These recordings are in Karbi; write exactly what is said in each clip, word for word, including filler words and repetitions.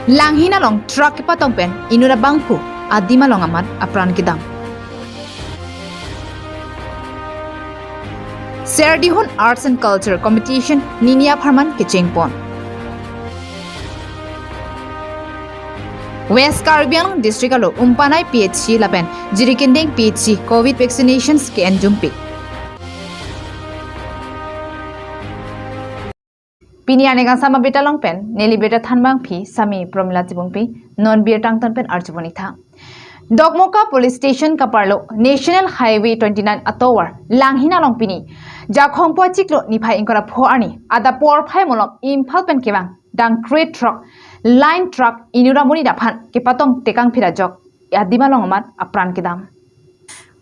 Langhin along truck kepatong pen inut abangphu adim along amat apran kedam. Serdihun Arts and Culture Competition nini apharman kechengpon. West Karbi Anglong District alo Umpanai P H C lapen Jirikindeng P H C Covid vaccinations ke-enjumpik. Pini arni kangsam abirta along pen neli birta thanbangpi Sami Promila Chibungpi, non birta angton pen arjupon-ik tha. Dokmoka Police Station kaparlo National Highway twenty-nine atovar Langhin along pini Jakhong pu achiklo niphai ingkoi ra pho arni adap porphai malom Imphal pen kevang dangkre truck, line truck inut amonit aphan kepatong tekangphit ajok adim along amat apran kedam.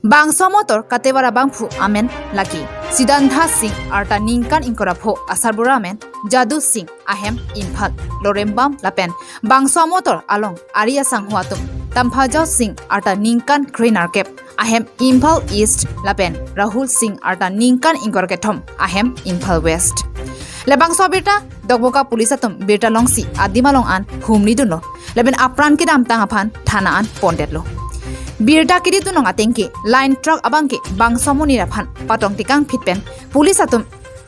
Bangso amotor katevar abangphu amen lake Sidantha Singh arta ningkan ingkoi ra pho, asarbura amen Jadu Singh, ahem Imphal, Lorembam, lapen bangso amotor along ari asangho atum Tamphajao Singh arta ningkan krenerkep, ahem Imphal East, lapen Rahul Singh arta ningkan ingkoi ra kethom, ahem Imphal West. Labangso abirta Dokmoka police atum birta longsi adim along an humridunlo, lapen apran kedamtang aphan thana an pondetlo. Birta kedidun along atengke line truck abangke bangso amonit aphan patong tekangphit pen police atum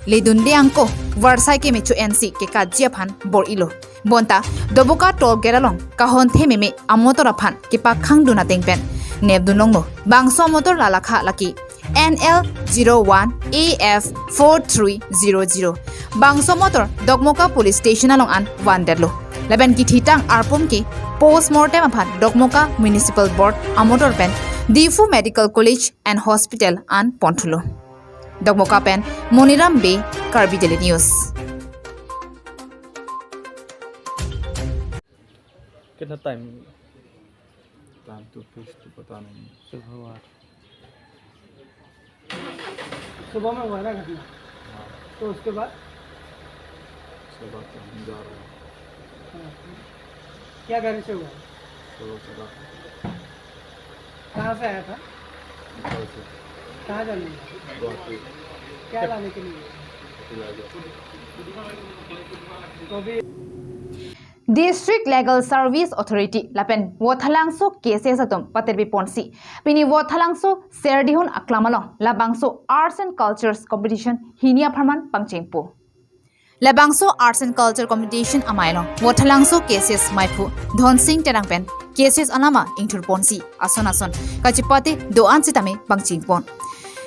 ledunde angko varsai kemecho ensi kekatji aphan bor-ilo. Bonta Doboka toll gate along kahonthe meme amotor aphan kepakhangdun ateng pen nepdun longlo. Bangso amotor lalakha lake N L zero one A F four three zero zero. Bangso amotor Dokmoka Police Station along an vandetlo. Lapen kithitang arpum ke postmortem aphan Dokmoka Municipal Board amotor pen Diphu Medical College and Hospital an ponthulo. Dokmoka pen Moniram Bey, Karbi Daily News. कितना time? Time तो फिक्स तो पता नहीं। सुबह हुआ। सुबह में हुआ ना घटना? हाँ। तो उसके बाद? उसके बाद तो हम जा रहे हैं। हाँ। क्या गाड़ी से हुआ? चलो, चला। कहाँ से आया था? घर से। कहाँ जाने? गुवाहाटी। क्या लाने के लिए? इलाज। तो अभी District Legal Service Authority lapen Vothatlangso K C S atum paterbi ponsi pini Vothatlangso Serdihun aklam along labangso Arts and Cultures Competition hini apharman pangchengpo. Labangso Arts and Culture Competition amei along Vothatlangso K C S maiphu Dhonsing Terang pen K C S alama ingthur ponsi ason ason kachepate do-an sitame pangchengpon.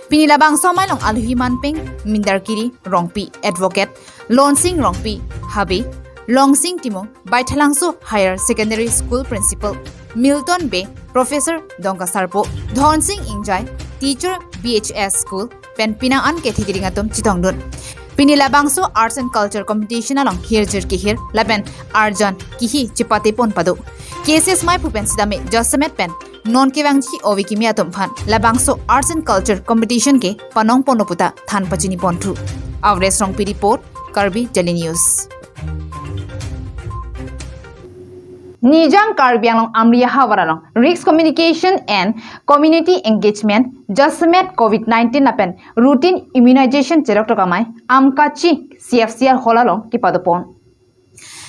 Pini labangso amei along aluhi manpeng Mindarkiri Rongpi, Advocate Lonsing Rongpi, Habe Longsing Timung, Baithalangso Higher Secondary School Principal Milton Bey, Professor Dongka Sarpo, Dhonsing Ingjai, Teacher B H S School, pen penang an kethe kiding atum chetongdun. Pini labangso Arts and Culture Competition along hirjir kehir lapen arjan kehi chepate pon pado. K C S maiphu pen sitame jasemet pen non kevangji ove kimi atum aphan labangso Arts and Culture Competition ke panong ponlo puta than pachini ponthu. Avres Rongpi report, Karbi Daily News. Nijang Karbi Anglong Amri ahavar along Risk Communication and Community Engagement, jasemet Covid nineteen lapen routine immunization cheroktok amei Amkachi C F C R Hall along kepadopon.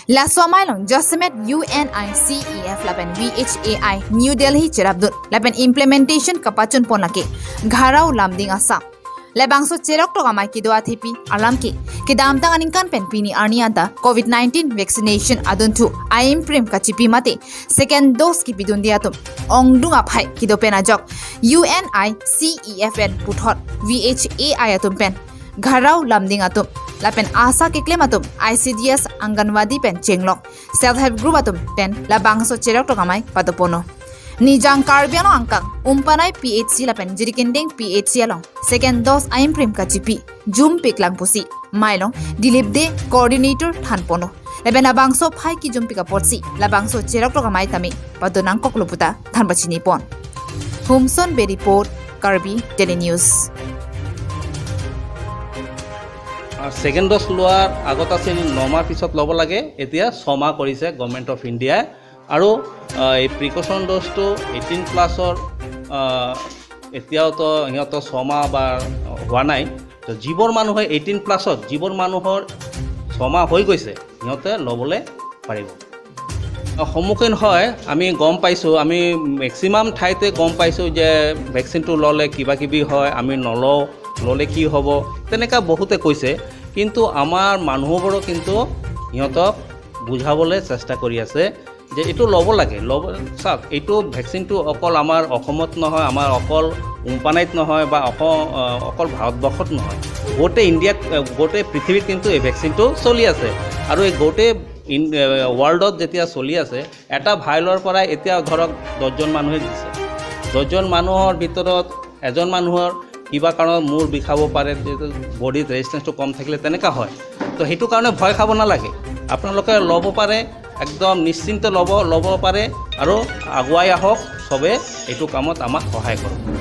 Laso amei along jasemet U N I C E F lapen V H A I New Delhi cherapdun lapen implementation kapachunpon lake Gharao Lumding Assam. Labangso cheroktok amei kedo athepi alam ke kedamtang aningkan pen pini arni anta Covid nineteen vaccination adunthu aimprim kachipi mate second dose kipidunde atum ongdung aphai kedo pen ajok U N I C E F pen puthot V H A I atum pen Gharao Lumding atum lapen ASHA keklem atum, I C D S, Anganwadi pen chenglok self help group atum pen labangso cheroktok amei padopono. Nijang Karbi Anglong angkang Umpanai P H C lapen Jirikindeng P H C along second dose aimprim kachipi jumpiklang pusi amei along Dilip Dey, coordinator, thanpono. Lapen labangso aphai kijumpik apotsi labangso cheroktok amei tame padonangkoklo puta than pachinipon. Humson Bey report, Karbi Daily News. Ah, second dose লোৱাৰ আগত আছিল নমাহ পিছত ল'ব লাগে, এতিয়া ছমাহ কৰিছে government of ইণ্ডিয়াই। আৰু, আহ, এই প্ৰিকশ্যন ড'জটো এইটিন প্লাছৰ, আহ, এতিয়াও তো সিহঁতৰ ছমাহ বা হোৱা নাই। তো যিবোৰ মানুহে এইটিন প্লাছত, যিবোৰ মানুহৰ ছমাহ হৈ গৈছে, সিহঁতে ল'বলৈ পাৰিব। সন্মুখীন হয়, আমি গম পাইছোঁ, আমি মেক্সিমাম ঠাইতে গম পাইছোঁ যে ভেকচিনটো ল'লে কিবা কিবি হয়, আমি নলওঁ, ল'লে কি হ'ব, তেনেকুৱা বহুতে কৈছে। কিন্তু আমাৰ মানুহবোৰক কিন্তু সিহঁতক বুজাবলৈ চেষ্টা কৰি আছে যে এইটো ল'ব লাগে, ল'ব। চাওক, এইটো ভেকচিনটো অকল আমাৰ অসমত নহয়, আমাৰ অকল উমপানাইত নহয় বা অস-, অ, অকল ভাৰতবৰ্ষত নহয়, গোটেই ইণ্ডিয়াত, অ, গোটেই পৃথিৱীত কিন্তু এই ভেকচিনটো চলি আছে। আৰু এই গোটেই ইন-, এ, ৱৰ্ল্ডত যেতিয়া চলি আছে, এটা ভাইলৰ পৰা এতিয়া ধৰক দহজন মানুহে দিছে, দহজন মানুহৰ ভিতৰত এজন মানুহৰ কিবা কাৰণত মূৰ বিষাব পাৰে, যিহেতু বডিত ৰেজিষ্টেঞ্চটো কম থাকিলে তেনেকুৱা হয়। তো সেইটো কাৰণে ভয় খাব নালাগে, আপোনালোকে ল'ব পাৰে, একদম নিশ্চিন্ত ল'ব, ল'ব পাৰে আৰু আগুৱাই আহক, চবে এইটো কামত আমাক সহায় কৰক।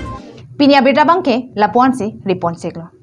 Pini abirta abangke lapu-ansi riponsiklo.